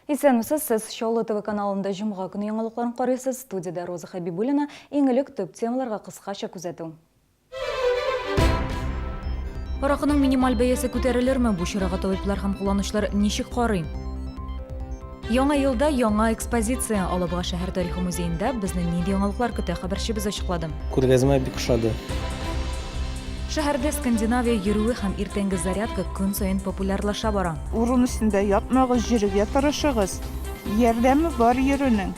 Исәнмесез, сез Чаллы ТВ каналында җомга көне яңалыкларын карыйсыз. Студиядә Роза Хәбибуллина. Иң элек төп темаларга кыскача күзәтү. Аракының минималь бәясе күтәрелерме? Бу чарага табиблар һәм кулланучылар ничек карый? Яңа елда яңа экспозиция. Алабуга шәһәр тарихы музеенда безне нинди яңалыклар көтә, хәбәрчебез ачыклады. Күргәзмә бик ошады. Шәһәрдә скандинавия йөрүе һәм иртәнге зарядка көн саен популярлаша бара. Урын өстендә ятмагыз, йөрергә тырышыгыз. Ярдәме бар йөрүнең.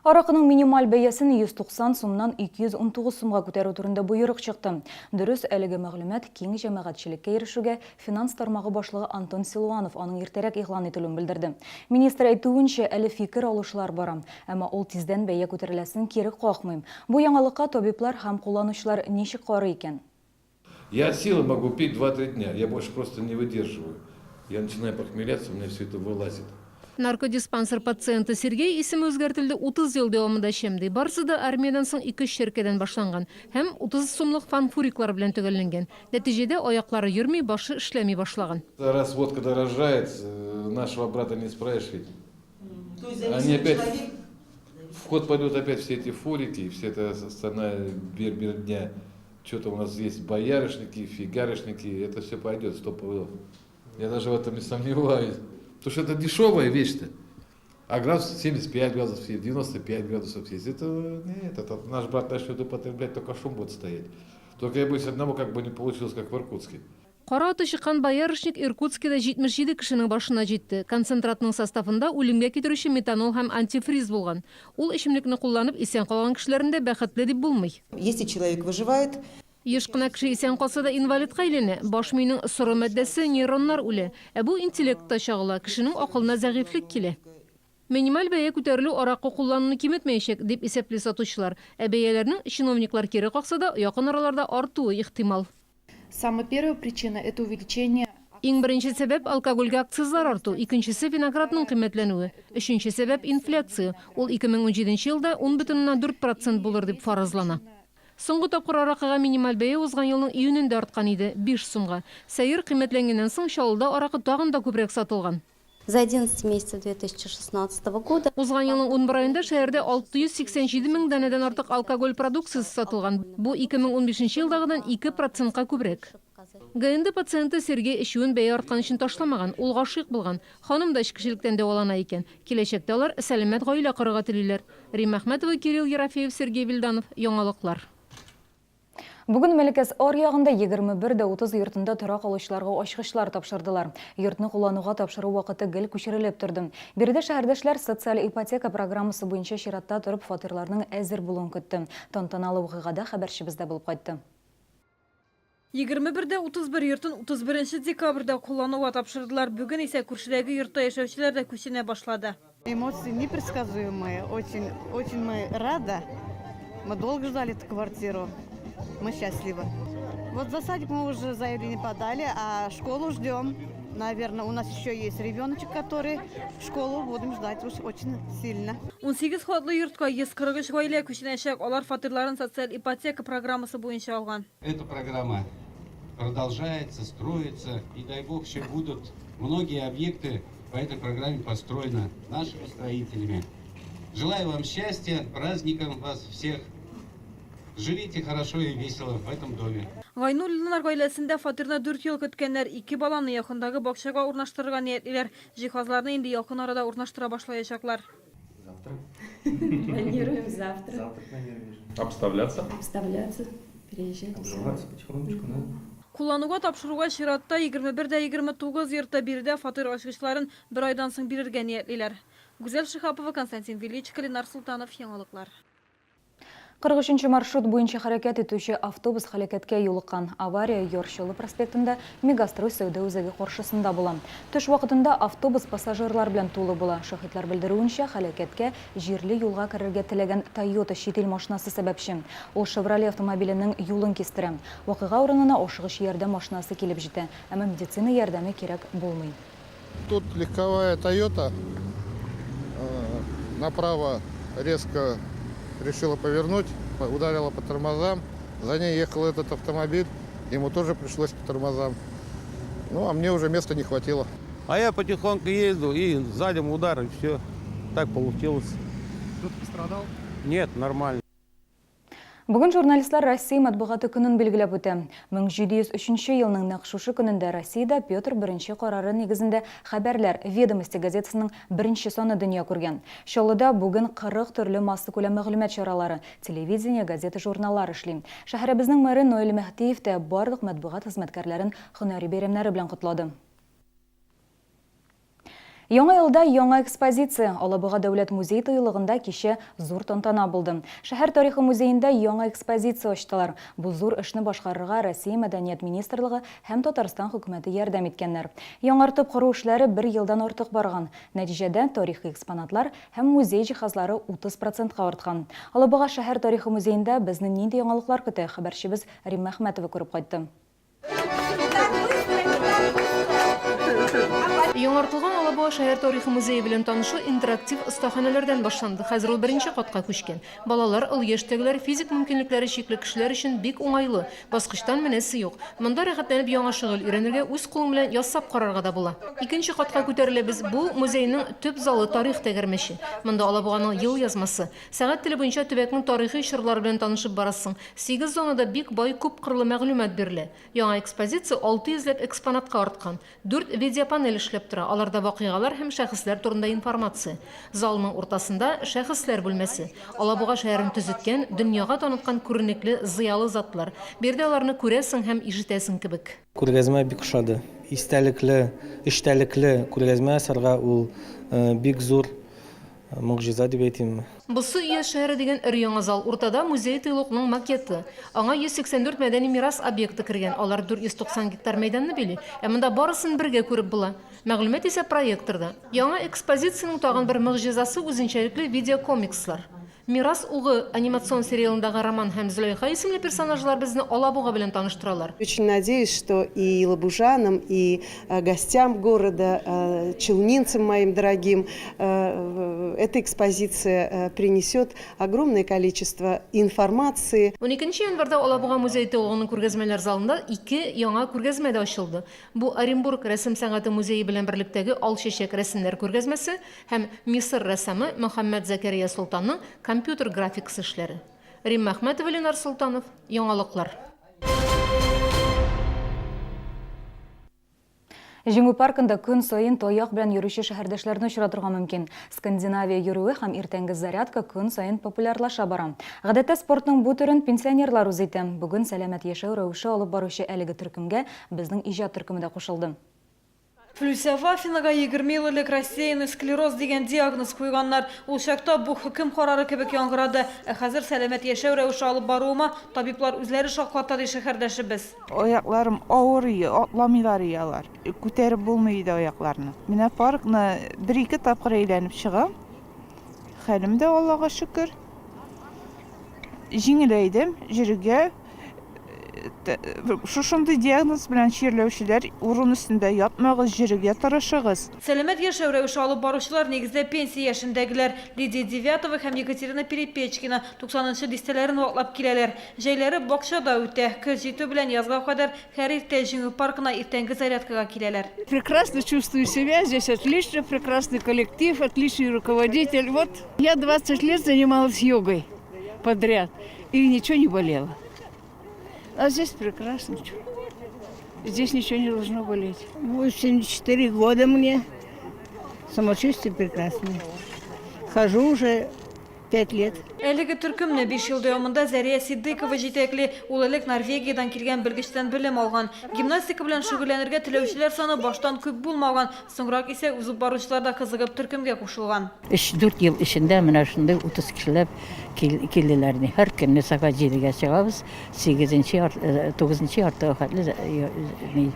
Аракының минималь бәясен 190 сумнан 219 сумга күтәрү турында боерык чыкты. Дөрес, әлеге мәгълүмат киң җәмәгатьчелеккә ирешүгә финанс тармагы башлыгы Антон Силуанов аның иртәрәк игълан ителүен белдерде. Министр әйтүенчә, әле фикер алышлар бара. Әмма ул тиздән бәя күтәреләсен кире какмый. Бу яңалыкка табиблар һәм кулланучылар ничек карый икән? Я от силы могу пить 2-3 дня, я больше просто не выдерживаю. Я начинаю похмеляться, у меня все это вылазит. Наркодиспансер пациенты Сергей, исеме үзгәртелде, 30 ел дәвамында эчәм, ди. Барысы да армиядән соң ике-өч чәркәдән башланган һәм 30 сумлык фанфуриклар белән төгәлләнгән. Нәтиҗәдә, аяклары йөрми, башы эшләми башлаган. Раз водка дорожает, нашего брата не справишь ведь. Они опять в ход пойдут опять все эти фурики и все это остальная бердня. Что-то у нас есть боярышники, фигарышники, это все пойдет, сто пудов. Я даже в этом не сомневаюсь. Потому что это дешевая вещь-то. А градусов 75 градусов есть, 95 градусов есть. Это нет, это наш брат начнет употреблять, только шум будет стоять. Только я боюсь одного, как бы не получилось, как в Иркутске. Кара аты чыккан боярышник Иркутскида 77 кешенең башына җитте. Концентратның составында үлемгә китерүче метанол һәм антифриз булган. Ул эчемлекне кулланып исән калган кешеләрне дә бәхетле дип булмый. Если человек выживает. Еш кына кеше исән калса да инвалидка әйләнә. Баш миенең соры матдәсе, нейроннар үлә. Ә бу интеллектта чагыла, кешенең акылына зәгыйфьлек килә. Минималь бәя күтәрелү аракы куллануны киметмәячәк, дип исәпли сатучылар. Ә бәяләрнең, чиновниклар кире какса да, якын араларда артуы ихтимал. Самая первая причина, это увеличение. Иң беренче сәбәп, алкогольгә акцизлар арту, икенчесе, виноградның кыйммәтләнүе, өченче сәбәп, инфляция, ул 2017 елда 10,4 процент булыр дип фаразлана. Соңгы тапкыр аракыга минималь бәя узган елның июнендә арткан иде, 5 сумга. Сәер, кыйммәтләнгәннән соң Чаллыда аракы тагын да күбрәк сатылган. За 11 месяцев 2016 года. Узган елның унбер аенда шәһәрдә 687 мең данәдән артык алкоголь продукциясе сатылган, бу 2015 нче елдагыдан ике процентка күбрәк. ГНД пациенты Сергей эчүен бәя арткан өчен ташламаган, ул гашыйк булган. Ханым да эчкечелектән дәвалана икән. Киләчәктә алар сәламәт гаилә корырга телиләр. Римма Әхмәтова, Кирилл Ерофеев, Сергей Вильданов, Яңалыклар. Бүген Мәләкәс аръягында 21 дә 30 йортында торак алучыларга ачкычлар тапшырдылар. Йортны куллануга тапшыру вакыты гел күчерелеп торды. Биредә шәһәрдәшләр социаль ипотека программасы буенча чиратта торып фатирларның әзер булуын көтте. Тантаналы вакыйгада хәбәрчебез дә булып кайтты. 21 дә 31 йортын 31 нче декабрьдә куллануга тапшырдылар. Бүген исә күршедәге йортта яшәүчеләр дә күченә башлады. Эмоции непредсказуемые. Очень, очень мы рада. Мы долго ждали эту квартиру. Мы счастливы. Вот за садик мы уже заявление подали, а школу ждем. Наверное, у нас еще есть ребеночек, который школу будем ждать уж очень сильно. 18 катлы йортка 143 гаилә күченәчәк. Алар фатирларын социаль ипотека программасы буенча алган. Эта программа продолжается, строится, и дай бог еще будут многие объекты по этой программе построены нашими строителями. Желаю вам счастья, праздником вас всех. Живите хорошо и весело в этом доме. Гайнуллиннар гаиләсендә фатирны дүрт ел көткәннәр. Ике баланы якындагы бакчага урнаштырырга ниятлиләр. Җиһазларны инде якын арада урнаштыра башлаячаклар. Завтра. Планируем завтра. Завтра планируем. Обставляться. Обставляться, переезжать. Обживаться потихонечку, да. Куллануга тапшыруга чиратта 21 дә 29 йорты. Биредә фатир ачкычларын бер айдан соң бирергә ниятлиләр. Гүзәл Шиһапова, Константин Величко, Ленар Солтанов, Яңалыклар. 43 нче маршрут буенча хәрәкәт итүче автобус һәлакәткә юлыккан. Авария Яр Чаллы проспектында Мегастрой сәүдә үзәге каршысында була. Төш вакытында автобус пассажирлар белән тулы була. Шаһитлар белдерүенчә, һәлакәткә җирле юлга керергә теләгән Тойота чит ил машинасы сәбәпче. Ул Шевроле автомобиленең юлын кистерә. Вакыйга урынына ашыгыч ярдәм машинасы килеп җитә, әмма медицина ярдәме кирәк булмый. Тут легковая Тойота направо резко решила повернуть, ударила по тормозам. За ней ехал этот автомобиль, ему тоже пришлось по тормозам. Ну, а мне уже места не хватило. А я потихоньку ездил, и задним удар, и все. Так получилось. Кто-то пострадал? Нет, нормально. Бүген журналистлар Россия матбугаты көнен билгеләп үтә. 1703 елның нәкъ шушы көнендә Россиядә Петр I карары нигезендә Хәбәрләр, Ведомости газетасының беренче саны дөнья күргән. Чаллыда бүген 40 төрле массакүләм мәгълүмат чаралары, телевидение, газета-журналлар эшли. Шәһәребезнең мэры Наил Мәһдиев тә барлык матбугат хезмәткәрләрен һөнәри бәйрәмнәре белән котлады. Яңа елда яңа экспозиция. Алабуга дәүләт музей-тыюлыгында кичә зур тантана булды. Шәһәр тарихы музеенда яңа экспозиция ачтылар. Бу зур эшне башкарырга Россия Мәдәният министрлыгы һәм Татарстан хөкүмәте ярдәм иткәннәр. Яңартып кору эшләре бер елдан артык барган. Нәтиҗәдә, тарихи экспонатлар һәм музей җиһазлары 30 процентка арткан. Алабуга шәһәр тарихы музеенда безне нинди яңалыклар көтә, хәбәрчебез Римма Әхмәтова күреп кайтты. Яңартылган Алабуга шәһәр тарихы музее белән танышу интерактив остаханәләрдән башланды. Хәзер ул беренче катка күчкән. Балалар, олы яшьтәгеләр, физик мөмкинлекләре чикле кешеләр өчен бик уңайлы. Баскычтан менәсе юк. Монда рәхәтләнеп яңа шөгыль өйрәнергә, үз кулың белән ясап карарга да була. Икенче катка күтәреләбез. Бу, музейның төп залы, тарих тәгәрмәче. Монда Алабуганың елъязмасы. Сәгать теле буенча төбәкнең тарихи чорлары белән танышып барасың. Сигез зонада бик бай, күпкырлы мәгълүмат бирелә. Яңа экспозиция 600 ләп экспонатка арткан. Дүрт видеопанель эшләп тора, аларда вакыйгалар һәм шәхесләр турында информация. Залның уртасында, шәхесләр бүлмәсе. Алабуга шәһәрен төзеткән, дөньяга таныткан күренекле, зыялы затлар. Биредә аларны күрәсең һәм ишетәсең кебек. Күргәзмә бик ошады. Истәлекле, эчтәлекле күргәзмә ясарга ул бик зур Могҗиза дип әйтимме? Бусы Өяз шәһәре дигән өр-яңа зал. Уртада музей-тыюлыкның макеты. Аңа 184 мәдәни мирас объекты кергән, алар 490 гектар мәйданны били. Ә монда барысын бергә күреп була. Мәгълүмат исә проекторда. Яңа экспозициянең тагын бер могҗизасы, үзенчәлекле видеокомикслар. Мирас угы анимацион сериалындагы Роман һәм Зөләйха исемле персонажлар безне Алабуга белән таныштыралар. Очень надеюсь, что и лабужанам, и гостям города, челнинцам моим дорогим, эта экспозиция принесет огромное количество информации. Уникенче январьда Алабуга музей-тыюлыгының күргәзмәләр залында ике яңа күргәзмә дә ачылды. Бу Оренбург рәсем сәнгате музее белән берлектәге Ал чәчәк рәсемнәр күргәзмәсе һәм Мисыр рәссамы Мөхәммәд Зәкәрия Солтанның компьютер графикасы эшләре. Римма Әхмәтова, Ленар Солтанов, Яңалыклар. Җиңү паркында көн саен таяк белән йөрүче шәһәрдәшләрне очратырга мөмкин. Скандинавия йөрүе һәм иртәнге зарядка көн саен популярлаша бара. Гадәттә спортның бу төрен пенсионерлар үз итә. Бүген сәламәт яшәү рәвеше алып баручы әлеге төркемгә безнең иҗат төркеме дә кушылды. Флүсә Вафинага 20 ел элек рассеянный склероз дигән диагноз куйганнар. Ул чакта бу хөкем карары кебек яңгырады. Ә хәзер сәламәт яшәү рәвеше алып баруыма табиблар үзләре шакката, ди шәһәрдәшебез. Аякларым авыр, атламыйлар и алар. Күтәреп булмый иде аякларны. Менә паркны бер-ике тапкыр әйләнеп чыгам. Хәлем дә Аллага шөкер. Җиңеләйдем, йөрергә Шушындый диагноз белән чирләүчеләр урын өстендә ятмагыз, йөрергә тырышыгыз. Сәламәт яшәү рәвеше алып баручылар, нигездә, пенсия яшендәгеләр. Лидия Девятова һәм Екатерина Перепечкина туксанынчы дистәләрен ваклап киләләр. Җәйләре бакчада үтә. Көз җитү белән язга кадәр һәр иртә Җиңү паркына иртәнге зарядкага киләләр. Прекрасно чувствую себя, здесь отлично, прекрасный коллектив, отличный руководитель. Вот я 20 лет занималась йогой подряд и ничего не болело. А здесь прекрасно. Здесь ничего не должно болеть. 84 года мне. Самочувствие прекрасное. Хожу уже 5 лет. Әлеге төркемне 5 ел дәвамында Зәрия Ситдыйкова җитәкли. Ул элек Норвегиядән килгән белгечтән белем алган. Гимнастика белән шөгыльләнергә теләүчеләр саны баштан күп булмаган. Соңрак исә узып баручылар да кызыгып төркемгә кушылган. Өч-дүрт ел эчендә менә шундый 30 кешеләп килделәр. Һәр көнне сәгать җидегә чыгабыз, сигезенче ярты, э, тугызынчы яртыга хәтле э,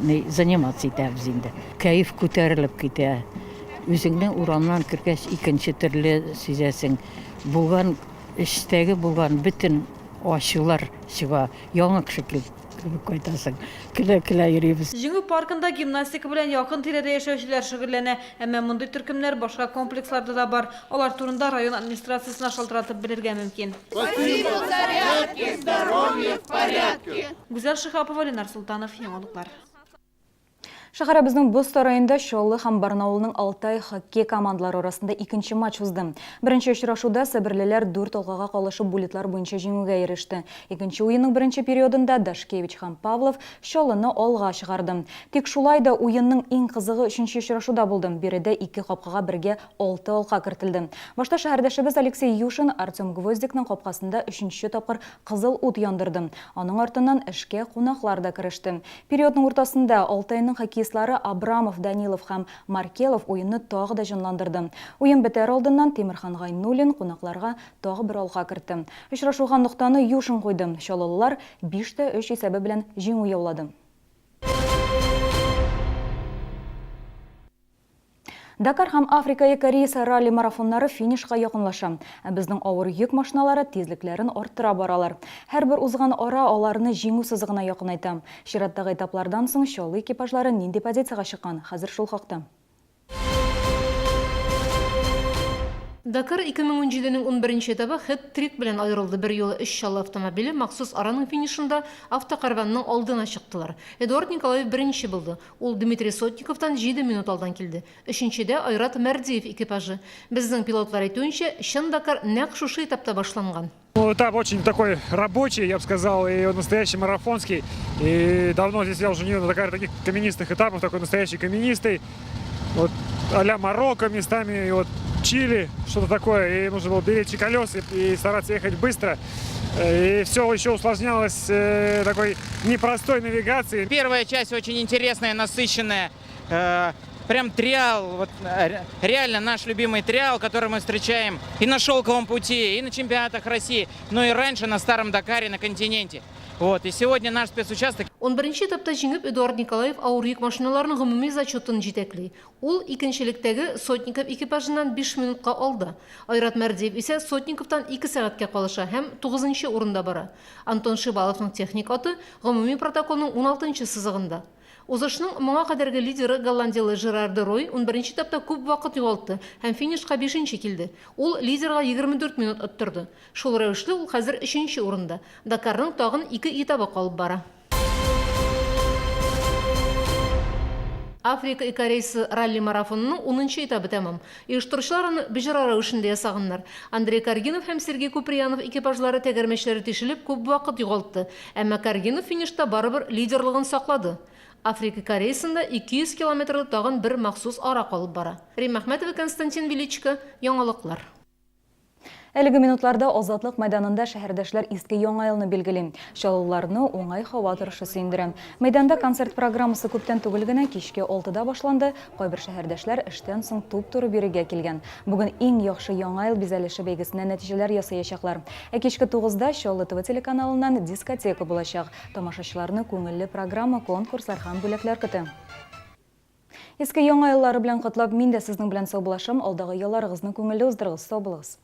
ни, заниматься итәбез инде. Кәеф күтәрелеп китә. Үзеңне урамнан кергәч икенче төрле сизәсең. Булган эчтәге булган бөтен ачулар чыга. Яңа кеше килеп. кебек кайтасың. Көлә-көлә йөрибез. Җиңү паркында гимнастика белән якын тирәдә яшәүчеләр шөгыльләнә. Әмма мондый төркемнәр башка комплексларда да бар. Алар турында район администрациясенә шалтыратып белергә мөмкин. Спасибо, зарядки, здоровье в порядке! Гүзәл Шиһапова, Ленар Солтанов, Яңалыклар. Шәһәребезнең боз сараенда Чаллы һәм Барнаулның Алтай хоккей командалары арасында икенче матч узды. Беренче очрашуда себерлеләр дүрт алкага калышып буллитлар буенча җиңүгә иреште. Икенче уенның беренче периодында Дашкевич һәм Павлов Чаллыны алга чыгарды. Тик шулай да уенның иң кызыгы өченче очрашуда булды. Биредә ике капкага бергә алты алка кертелде. Башта шәһәрдәшебез Алексей Юшин Артем Гвоздикның капкасында өченче тапкыр кызыл ут яндырды. Аның артыннан эшкә кунаклар да кереште. Периодның уртасында Алтайның хоккеистлары Абрамов, Данилов һәм Маркелов уенны тагы да җанландырды. Уен бетәр алдыннан Тимерхан Гайнуллин кунакларга тагы бер алка кертте. Очрашуга ноктаны Юшин куйды. Чаллылылар 5 тә 3 исәбе белән җиңү яулады. Дакар һәм Африка Экорейс ралли-марафоннары финишка якынлаша. Ә безнең авыр йөк машиналары тизлекләрен арттыра баралар. Һәрбер узган ара аларны җиңү сызыгына якынайта. Чираттагы этаплардан соң Чаллы экипажлары нинди позициягә чыккан, хәзер шул хакта. Дакар 2017 нең унберенче этабы хет-трик белән аерылды, берьюлы өч Чаллы автомобиле махсус араның финишында автокәрванның алдына чыктылар. Эдуард Николаев беренче булды. Ул Дмитрий Сотниковтан җиде минут алдан килде. Өченчедә, Айрат Мәрдиев экипажы. Безнең пилотлар әйтүенчә, чын Дакар нәкъ шушы этапта башланган. Ну, этап очень такой рабочий, я бы сказал, и он настоящий марафонский. И давно здесь я уже не видел на Дакаре таких каменистых этапов, такой настоящий каменистый. Вот а-ля Марокко местами, и вот Чили, что-то такое. И нужно было беречь и колеса, и стараться ехать быстро. И все еще усложнялось э, такой непростой навигацией. Первая часть очень интересная, насыщенная. Э, прям триал, вот, э, реально наш любимый триал, который мы встречаем и на Шелковом пути, и на чемпионатах России, но и раньше на Старом Дакаре на континенте. Вот, и сегодня наш спецучасток. Унберенче этапта җиңеп, Эдуард Николаев авыр йөк машиналарының гомуми зачетын җитәкли. Ул икенчелектәге Сотников экипажыннан биш минутка алда. Айрат Мәрдиев исә Сотниковтан ике сәгатькә калыша һәм тугызынчы урында бара. Антон Шибаловның техник аты гомуми протоколның уналтынчы сызыгында. Узышның моңа кадәрге лидеры голландияле Жерар де Рой унберенче этапта күп вакыт югалтты һәм финишка бишенче килде. Ул лидерга 24 минут оттырды. Шул рәвешле ул хәзер өченче урында. Дакарның тагын ике этабы калып бара. Африка Экорейсы ралли-марафонының унынчы этабы тәмам. Оештыручылар аны боҗра рәвешендә ясаганнар. Андрей Каргинов һәм Сергей Куприянов экипажлары тәгәрмәчләре тишелеп, күп вакыт югалтты. Әмма Каргинов финишта барыбер лидерлыгын саклады. Африка Экорейсында 200 километрлы тагын бер махсус ара калып бара. Римма Әхмәтова, Константин Величко, Яңалыклар. Әлеге минутларда Азатлык мәйданында шәһәрдәшләр иске Яңа елны билгели. Чаллыларны уңай һава торышы сөендерә. Мәйданда концерт программасы күптән түгел генә кичке алтыда башланды, кайбер шәһәрдәшләр эштән соң туп-туры бирегә килгән. Бүген иң яхшы Яңа ел бизәлеше бәйгесенә нәтиҗәләр ясаячаклар. Ә кичке тугызда Чаллы ТВ телеканалыннан дискотека булачак. Тамашачыларны күңелле программа, конкурслар һәм бүләкләр көтә. Иске Яңа еллары белән котлап, мин дә сезнең белән саубуллашам, алдагы ялларыгызны күңелле уздырыгыз, сау булыгыз.